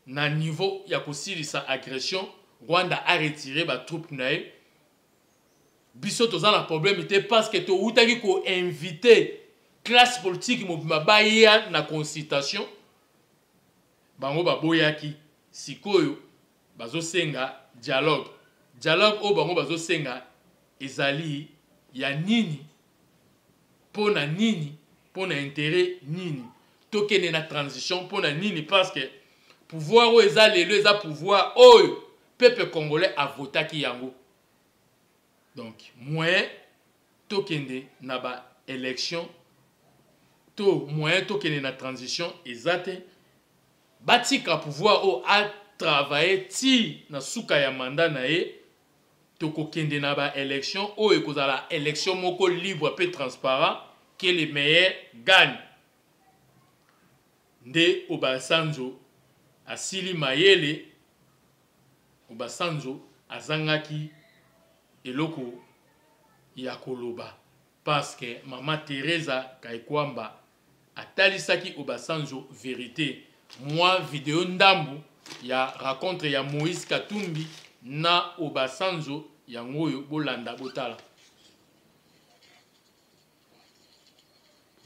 na niveau ya kosilisa agression Rwanda a retiré batroupe na ye biso toza na problème te parce que towutaki koinvite classe politique mobimba baya na consultation bango baboyaki sikoyo bazosenga dialogue dialogue oyo bango bazosenga ezali ya nini mpo na nini mpo na intérêt nini tokende na transition mpo na nini parce que pouvoir oyo eza lelo eza pouvoir oyo peuple congolais avotaki yango donc moyen tokende na ba élection to moyen tokende na transition eza te batika pouvoir oyo atravaille ti na suka ya mandat na ye tokokende na ba élection oyo ekozala élection moko libre mpe transparent que le meilleur gagne nde Obasanjo asili mayele Obasanjo azangaki eloko ya koloba parce que mama Teresa Kaikwamba atalisaki Obasanjo vérité mwa video ndambu ya rencontre ya Moïse Katumbi na Obasanjo yango oyo bolanda botala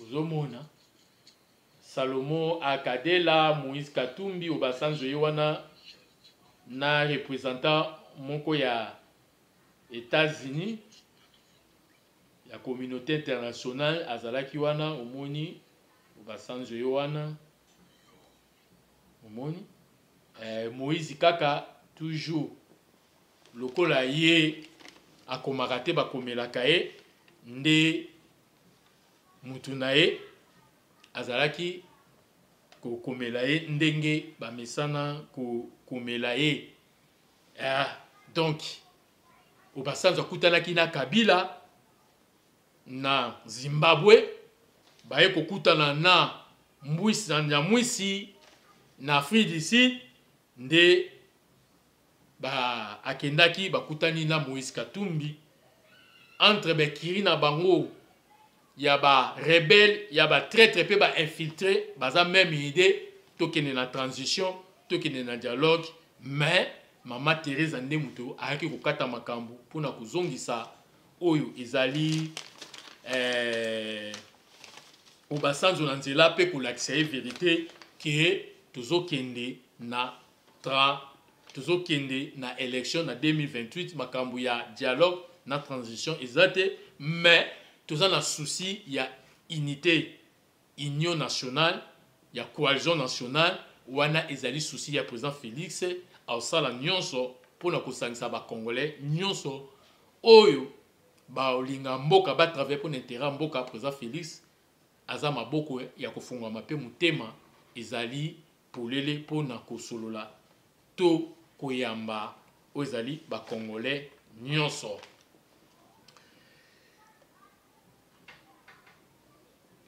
ozomona Salomo Akadela Moïse Katumbi Obasanjo ye wana na représentant moko ya États-Unis ya communauté internationale azalaki wana omoni Obasanjo ye wana omoni eh, Moïse kaka toujours lokola ye akomaka te bakomelaka ye nde mutu na ye azalaki kokomela ye ndenge bamesana kokomela ye ah, donc Obasanjo akutanaki na Kabila na Zimbabwe baye kokutana na mbwisi na Nyamwisi na Afrique du Sud nde ba akendaki bakutani na Moïse Katumbi entre bekiri na bango ya ba rebelle ya ba traître pe ba infiltré baza même idée tokende na transition tokende na dialogue mais mama Teresa nde moto ayaki kokata makambo mpona kozongisa oyo ezali eh, Obasanjo na nzela mpe kolakisa ye verite ke tozokende na tra Tozokende na election na 2028, makambo ya dialogue na transition eza te, mais toza na souci ya unité, union nationale, ya coalition nationale. Wana ezali souci ya président Félix, aosala nyonso mpona kosangisa bacongolais nyonso oyo balinga mboka, batravaille mpona intérêt ya mboka. Président Félix aza maboko ya kofungwama mpe motema ezali polele mpona kosolola to koyamba oyo ezali bacongolais nyonso.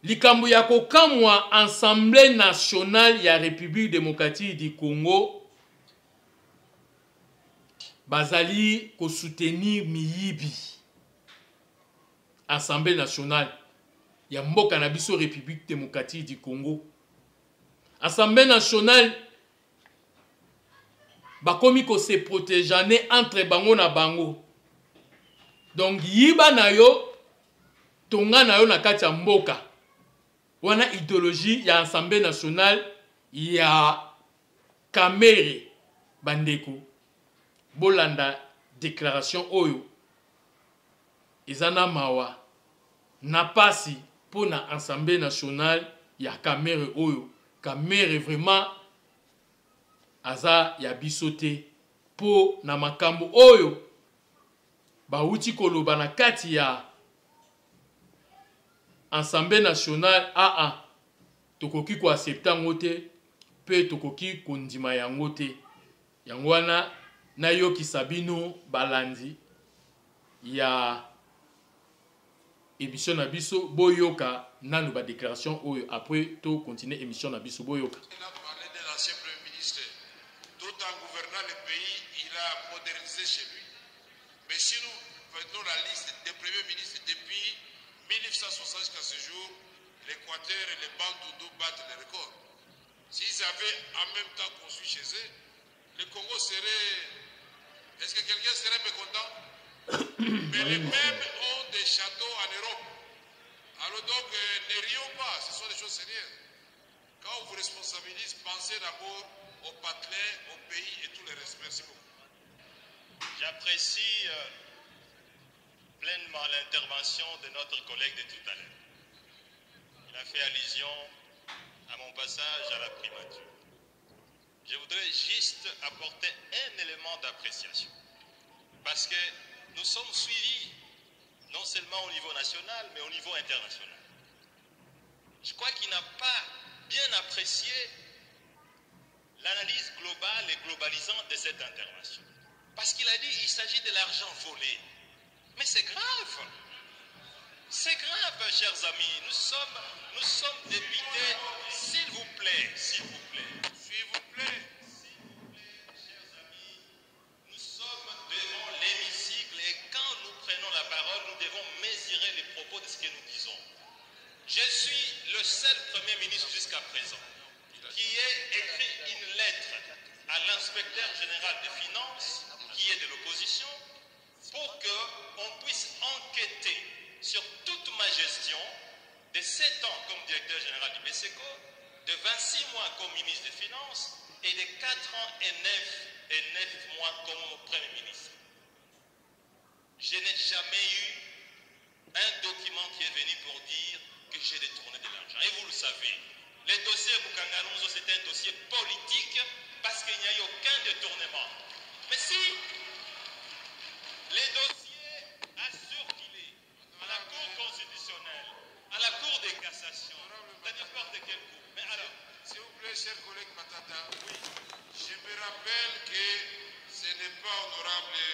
Likambo ya kokamwa, Assemblée nationale ya République démocratique du Congo bazali kosoutenir miyibi. Assemblée nationale ya mboka na biso République démocratique du Congo, Assemblée nationale bakomi kose protégeane entre bango na bango. Donc yiba na yo, tonga na yo na kati ya mboka wana. Idéologie ya Assemblée nationale ya Kamerhe. Bandeko, bolanda déclaration oyo, eza na mawa na pasi mpo na Assemblée nationale ya Kamerhe oyo. Kamerhe vraiment aza ya biso te, mpo na makambo oyo bawuti koloba na kati ya Assemblée nationale. Aa, tokoki koaccepter yango te mpe tokoki kondima yango te. Yango wana nayokisa bino, balandi ya émission na biso, boyoka nanu badéclaration oyo, après to continue émission na biso. Boyoka. Il a parlé de l'ancien Premier ministre. Tout en gouvernant le pays, il a modernisé chez lui. Mais si nous faisons la liste des premiers ministres depuis 1960 jusqu'à ce jour, l'Équateur et les Bandundu battent les records. S'ils avaient en même temps construit chez eux, le Congo serait. Est-ce que quelqu'un serait mécontent? Mais les mêmes ont des châteaux en Europe. Alors donc, ne rions pas, ce sont des choses sérieuses. Quand on vous responsabilise, pensez d'abord au patelin, au pays et tout le reste. Merci beaucoup. J'apprécie pleinement l'intervention de notre collègue de tout à l'heure. Il a fait allusion à mon passage à la primature. Je voudrais juste apporter un élément d'appréciation. Parce que nous sommes suivis non seulement au niveau national, mais au niveau international. Je crois qu'il n'a pas bien apprécié l'analyse globale et globalisante de cette intervention. Parce qu'il a dit qu'il s'agit de l'argent volé. Mais c'est grave. C'est grave, chers amis. Nous sommes députés. S'il vous plaît, s'il vous plaît. S'il vous plaît. S'il vous plaît, chers amis, nous sommes devant l'hémicycle et quand nous prenons la parole, nous devons mesurer les propos de ce que nous disons. Je suis le seul Premier ministre jusqu'à présent qui ait écrit une lettre à l'inspecteur général des finances, qui est de l'opposition, pour qu'on puisse enquêter sur toute ma gestion de 7 ans comme directeur général du BCECO, de 26 mois comme ministre des Finances et de 4 ans et 9 mois comme Premier ministre. Je n'ai jamais eu un document qui est venu pour dire que j'ai détourné de l'argent. Et vous le savez, le dossier Bukanga Lonzo, c'est un dossier politique parce qu'il n'y a eu aucun détournement. Mais si les dossiers a circulé à la Cour constitutionnelle, à la Cour de cassation, dans n'importe quel cour. Mais alors, S'il vous plaît, cher collègue Matata, oui, je me rappelle que ce n'est pas honorable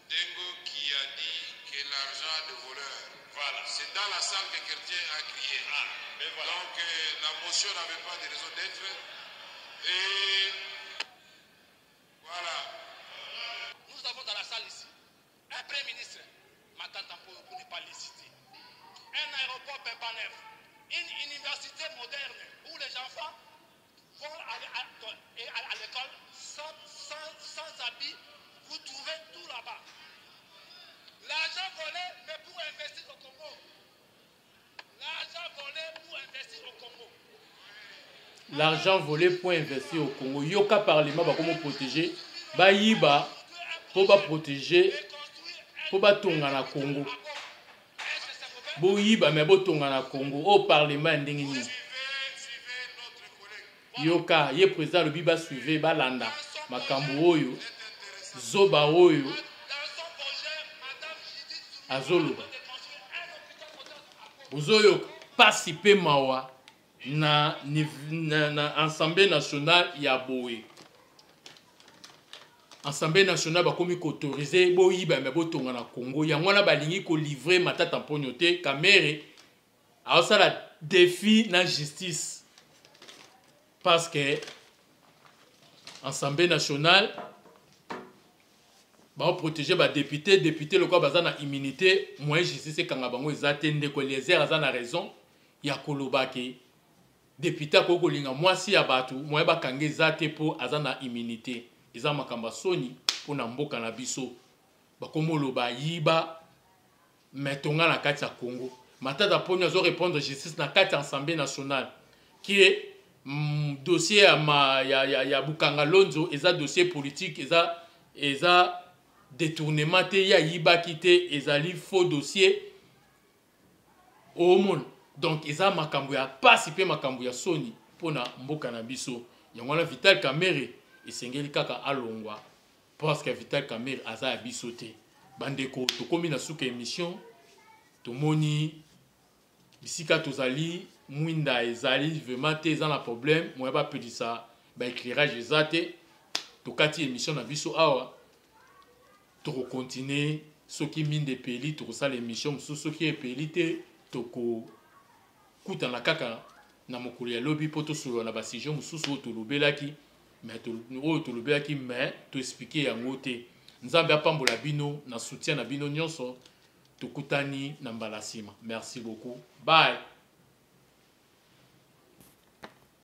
Dengo qui a dit que l'argent de voleur. Voilà. C'est dans la salle que quelqu'un a crié. Ah, mais voilà. Donc la motion n'avait pas de raison d'être. Et voilà. Nous avons dans la salle ici un Premier ministre, Matata pour ne pas les citer, un aéroport Bemba neuf, une université moderne où les enfants vont à l'école sans habits. Vous trouvez tout là-bas. L'argent volé, mais pour investir au Congo. L'argent volé pour investir au Congo. L'argent volé pour investir au Congo. Yoka, parlement bakomo protéger. Bayiba mpo baprotege, mpo batonga na Congo. Boyiba me botonga na Congo. Oyo parlement ya ndenge nini? Yoka ye président alobi basuive, balanda makambo oyo zoba oyo azoloba. Bozoyoka pasi mpe mawa na Assemblée nationale ya boye. Assemblée nationale bakomi koautorize boyiba me botonga na Congo. Yango wana balingi kolivre Matata Mponyo te. Kamere aosala défi na justice parce que Assemblée nationale baoprotege badepute. Député lokola baza na immunité, moyen justice ekanga bango eza te. Ndeko Eliezer aza na raison ya koloba ke député akoki kolinga mwasi ya bato, moyen bakanga eza te mpo aza na immunité. Eza makambo ya soni mpona mboka na biso. Bakomi oloba yiba me tonga na kati ya Congo. Matata Ponyo azo répondre justice na kati ya Assemblée nationale qui est dossier ya, ma, ya, ya, ya Bukanga Lonzo. Eza dossier politique, eza détournement te, ye ayibaki te, ezali faux dossier. Omona, donc eza makambo ya pasi mpe makambo ya soni mpona mboka na biso. Yango wana Vital Kamere esengeli kaka alongwa, parce que Vital Kamere aza ya biso te. Bandeko, tokomi na suka émission. Tomoni bisika tozali, mwinda ezali vraiment te, eza na problème, moya bapelisa baéclairage eza te. Tokati émission na biso awa, tokokontinue soki minda epeli, tokosala émission mosusu. Soki epeli te, tokokutana kaka na mokolo ya lobi mpo tosolola na basujet mosusu oyo tolobelaki, mais oyo tolobelaki mais toexplike yango te. Nzambe apambola bino na soutien na bino nyonso. Tokutani na mbala nsima. Merci beaucoup, bye.